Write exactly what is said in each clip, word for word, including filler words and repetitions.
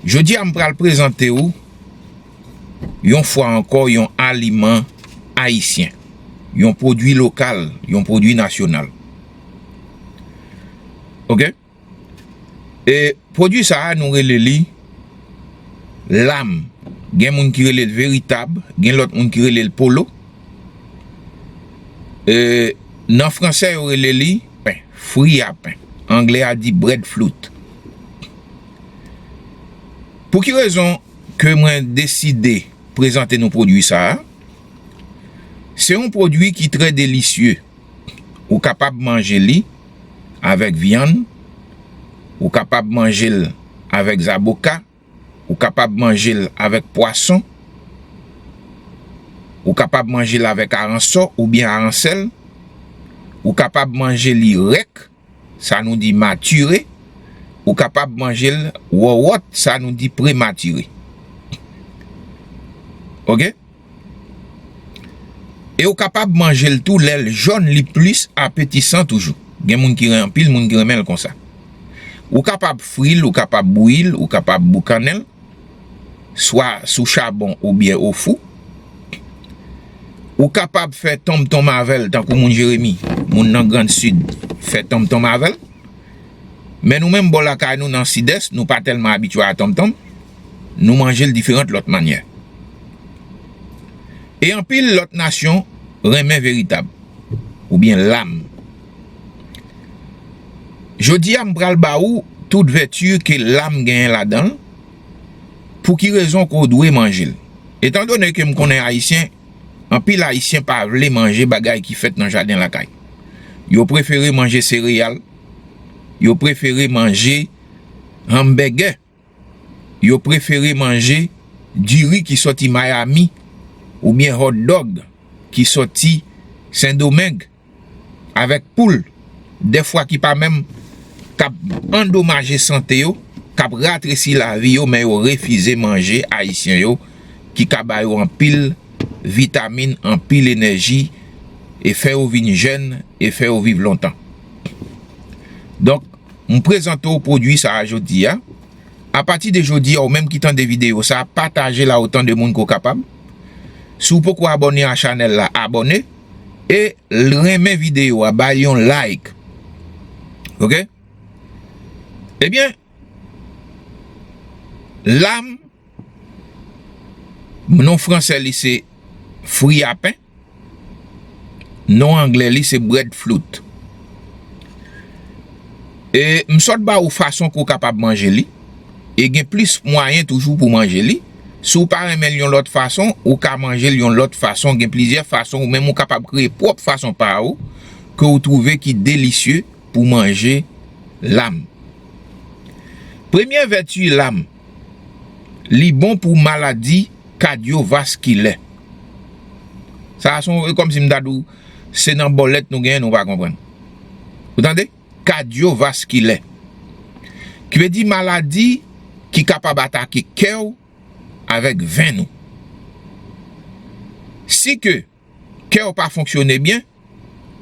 Jodi a, m pral prezante w yon fwa ankò yon aliman ayisyen, yon pwodui lokal, yon pwodui nasyonal. Oke? E pwodui sa a, nou rele li lam. Gen moun ki rele l veritab, gen lòt moun ki rele l polo. E nan fransè, yo rele li pen, fri a pen. Anglè a di breadfruit. Pou ki rezon ke mwen deside prezante nou pwodui sa a? Se yon pwodui ki trè delisye. Ou kapab manje li avèk vyann, ou kapab manje l avèk zaboka, ou kapab manje l avèk pwason, ou kapab manje l avèk aransò oubyen aransèl, ou kapab manje li rèk, sa nou di matire, ou kapab manje l wòwòt, sa nou di prematire. Oke? E ou kapab manje l tou lè l jòn, li plis apetisan toujou. Gen moun ki ren-, anpil moun ki renmen l konsa. Ou kapab fri l, ou kapab bouyi l, ou kapab boukannen l, swa sou chabon oubyen o fou. Ou kapab fè tonmtonm avè l, tankou moun Jeremi, moun nan Grand Sid, fè tonmtonm avè l. Men nou menm bò lakay nou nan Sidès, nou pa tèlman abitye a tonmtonm. Nou manje l diferan lòt mannyè. E anpil lòt nasyon renmen veritab, oubyen lam. Jodi a, m pral ba ou tout vèti ke lam genyen ladan l, pou ki rezon ke w dwe manje l. Etandone ke m konnen Ayisyen, anpil Ayisyen pa vle manje bagay ki fèt nan jaden lakay. Yo prefere manje sereyal, yo prefere manje hanmbègè, yo prefere manje diri ki sòti Miami oubyen hot dog ki sòti Sendomeng avèk poul, dèfwa ki pa menm k ap andomaje sante yo, k ap ratresi lavi yo, men yo refize manje ayisyen yo ki ka ba yo anpil vitamin, anpil enèji, e fè yo vin jèn, e fè yo viv lontan. Donk, m prezante w pwodui sa a jodi a. Apati de jodi a, ou menm ki tande videyo sa a, pataje l a otan de moun ke w kapab. Si w poko abòne a chanèl la, abòne. E renmen videyo a, ba l yon like. Oke? Ebyen, lam, non fransè li se fri a pen. Non anglè li se breadfruit. E m sot ba ou fason ke w kapab manje li. E gen plis mwayen toujou pou manje li. Si w pa renmen l yon lòt fason, ou ka manje l yon lòt fason. Gen plizyè fason, ou menm ou kapab kreye pwòp fason pa ou ke w twouve ki delisye pou manje lam. Premye vèti lam, li bon pou maladi kadyovaskilè. Sa a se yon, e kòmsi m ta di w, se nan bòlèt nou genyen, nou pa konprann. Ou tande? Kadyovaskilè. Ki vle di maladi ki kapab atake kè w avèk venn ou. Si ke kè w pa fonksyone byen,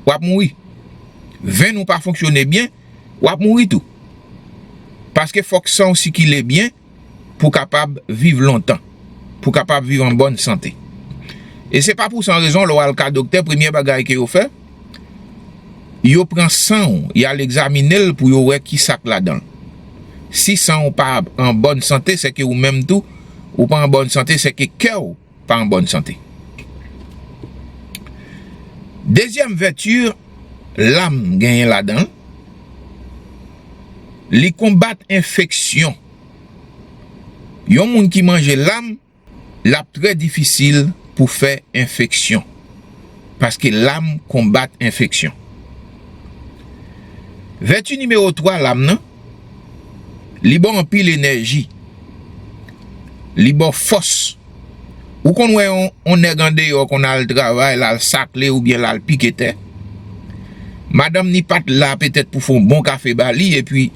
w ap mouri. Venn ou pa fonksyone byen, w ap mouri tou. Paske fòk san w sikile byen pou w kapab viv lontan, pou w kapab viv an bòn sante. E se pa pou san rezon, lè w al ka doktè, premye bagay ke yo fè, yo pran san w, y al egzamine l pou yo wè ki sa k ladan l. Si san w pa an bòn sante, se ke ou menm tou, ou pa an bòn sante, se ke kè w pa an bòn sante. Dezyèm vèti lam genyen ladan l, li konbat enfeksyon. Yon moun ki manje lam, l ap trè difisil pou fè enfeksyon. Paske lam konbat enfeksyon. Vèti nimewo twa lam nan, li ba w anpil enèji. Li ba w fòs. Ou konn wè yon, yon nèg andeyò konn al travay, l al sakle oubyen l al pike tè. Madanm ni pa t la petèt pou fè yon bon kafe ba li, epi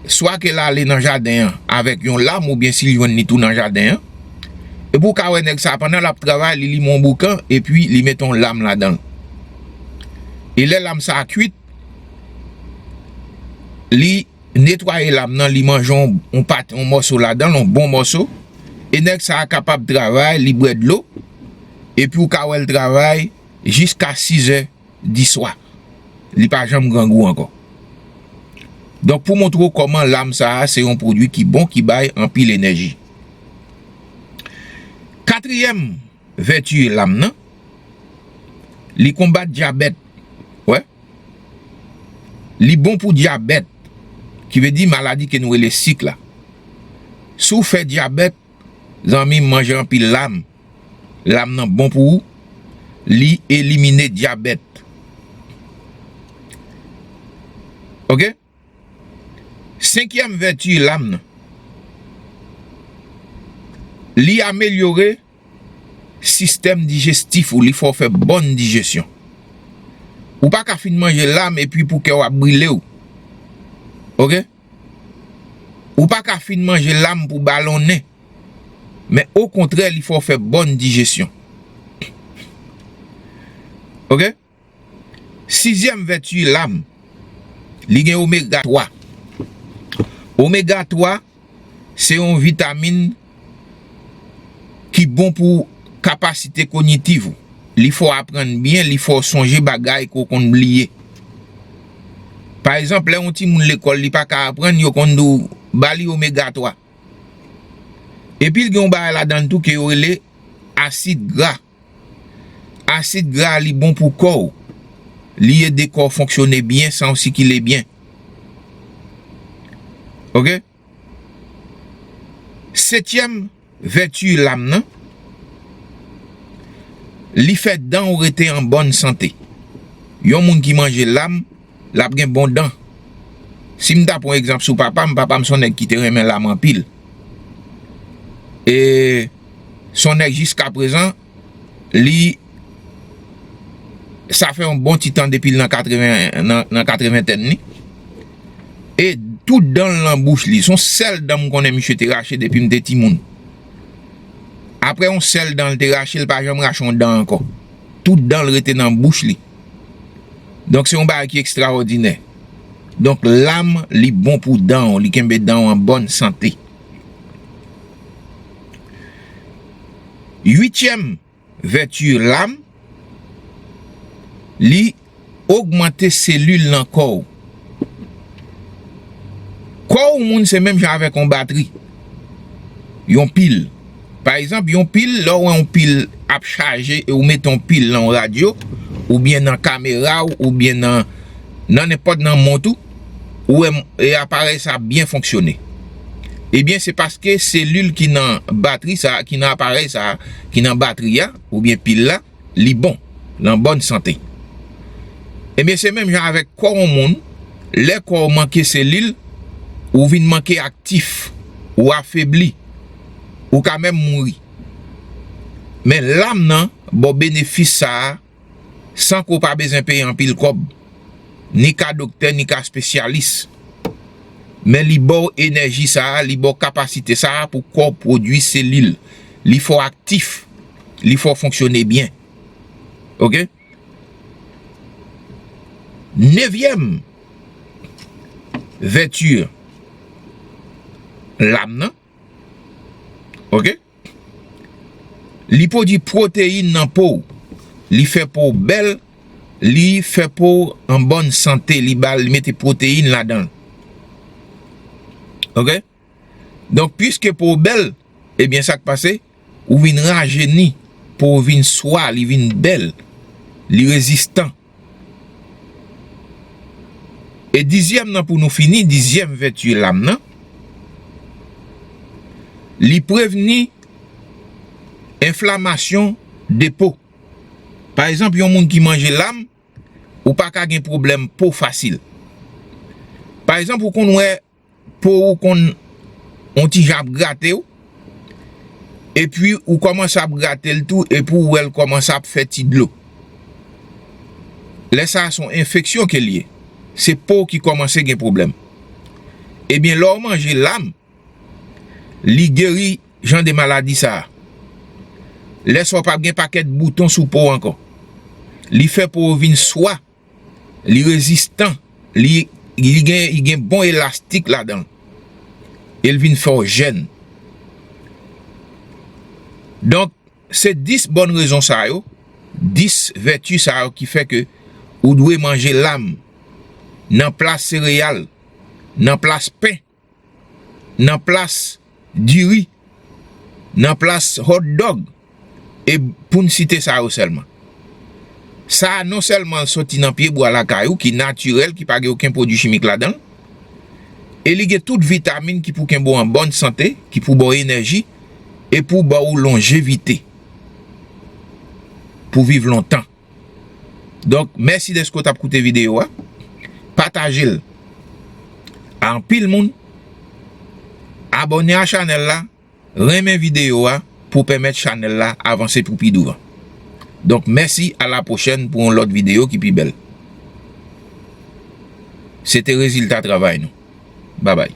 swa ke l ale nan jaden an avèk yon lam oubyen si l jwenn li tou nan jaden an. Epi w ka wè nèg sa a, pandan l ap travay, li limen yon boukan, epi li mete yon lam ladan l. E lè lam sa a kwit, li netwaye lam nan, li manje yon, yon pat, yon mòso ladan l, yon bon mòso. E nèg sa a kapab travay, li bwè dlo, epi w ka wè l travay jiska sizè di swa. Li pa janm grangou ankò. Donk, pou montre w kòman lam sa a se yon pwodui ki bon, ki bay anpil enèji. Katriyèm vèti lam nan, li konbat dyabèt. Wè. Li bon pou dyabèt, ki vle di maladi ke nou rele sik la. Si w fè dyabèt, zanmi m, manje anpil lam. Lam nan bon pou ou, li elimine dyabèt. Oke? Senkyèm vèti lam nan, li amelyore sistèm dijestif ou, li fè w fè bòn dijesyon. Ou pa ka fin manje lam epi pou kè w ap brile w. Oke? Ou pa ka fin manje lam pou balonnen. Men okontrè, li fè w fè bòn dijesyon. Oke? Sizyèm vèti lam, li gen omega twa. Omega twa, se yon vitamin ki bon pou kapasite konyitiv ou. Li fè w aprann byen, li fè w sonje bagay ke w konn bliye. Pa egzanp, lè yon timoun lekòl, li pa ka aprann, yo konn di w, ba li omega twa. Epi l gen yon bagay ladan l tou ke yo rele asid gra. Asid gra a, li bon pou kò w. Li ede kò w fonksyone byen, san w sikile byen. Oke? Setyèm vèti lam nan, li fè dan w rete an bòn sante. Yon moun ki manje lam, l ap gen bon dan. Si m ta pran egzanp sou papa m, papa m se yon nèg ki te renmen lam anpil. E se yon nèg jiskaprezan, li, sa fè yon bon ti tan depi l nan katreven, nan, nan katreventèn li. E tout dan l nan bouch li. Se yon sèl dan m konnen misye te rache depi m te timoun. Apre yon sèl dan l te rache, l pa janm rache yon dan ankò. Tout dan l rete nan bouch li. Donk, se yon bagay ki ekstraòdinè. Donk, lam, li bon pou dan w, li kenbe dan w an bòn sante. Uityèm vèti lam, li ogmante selil nan kò w. Kò w moun se menm jan avèk yon batri, yon pil. Pa egzanp, yon pil, lè w wè yon pil ap chaje e w mete yon pil nan yon radyo, oubyen nan kamera w, oubyen nan, nan nenpòt nan mont ou, ou wè m-, e aparèy sa ap byen fonksyone. Ebyen, se paske selil ki nan batri sa, ki nan aparèy sa, ki nan batri a, oubyen pil la, li bon, l an bòn sante. Ebyen, se menm jan avèk kò yon moun, lè kò w manke selil, ou vin manke aktif, ou afebli, ou ka menm mouri. Men lam nan ba w benefis sa a san ke w pa bezwen peye anpil kòb, ni ka doktè, ni ka espesyalis. Men li ba w enèji sa a, li ba w kapasite sa a pou kò w pwodui selil. Li fè w aktif, li fè w fonksyone byen. Oke? Nevyèm vèti lam nan, oke? Li pwodui pwoteyin nan po w. Li fè po w bèl, li fè po w an bòn sante, li ba, li mete pwoteyin ladan l. Oke? Donk, piske po w bèl, ebyen, sa k pase? Ou vin rajeni, po w vin swa, li vin bèl, li rezistan. E dizyèm nan pou nou fini, dizyèm vèti lam nan, li prevni enflamasyon de po. Pa egzanp, yon moun ki manje lam, ou pa ka gen pwoblèm po fasil. Pa egzanp, ou konn wè po ou konn yon ti jan ap grate w, epi ou kòmanse ap grate l tou, epi ou wè l kòmanse ap fè ti dlo. Lè sa a, se yon enfeksyon ke l ye. Se po w ki kòmanse gen pwoblèm. Ebyen, lè w manje lam, li geri jan de maladi sa a. Lè sa a, w p ap gen pakèt bouton sou po w ankò. Li fè po w vin swa, li rezistan, li Li gen, li gen bon elastik ladan l. E l vin fè w jèn. Donk, se dis bòn rezon sa yo, dis vèti sa yo ki fè ke ou dwe manje lam nan plas sereyal, nan plas pen, nan plas diri, nan plas hot dog, e pou n site sa yo sèlman. Sa a non sèlman l soti nan pyebwa lakay ou ki natirèl, ki pa gen okenn pwodui chimik ladan l, e li gen tout vitamin ki pou kenbe w an bòn sante, ki pou ba w enèji, e pou ba w lonjevite, pou viv lontan. Donk, mèsi dèske w t ap koute videyo a. Pataje l a anpil moun. Abòne a chanèl la. Renmen videyo a pou pèmèt chanèl la avanse pou pi douvan. Donk, mèsi, a la pwochèn pou yon lòt videyo ki pi bèl. Se te rezilta travay nou. Babay.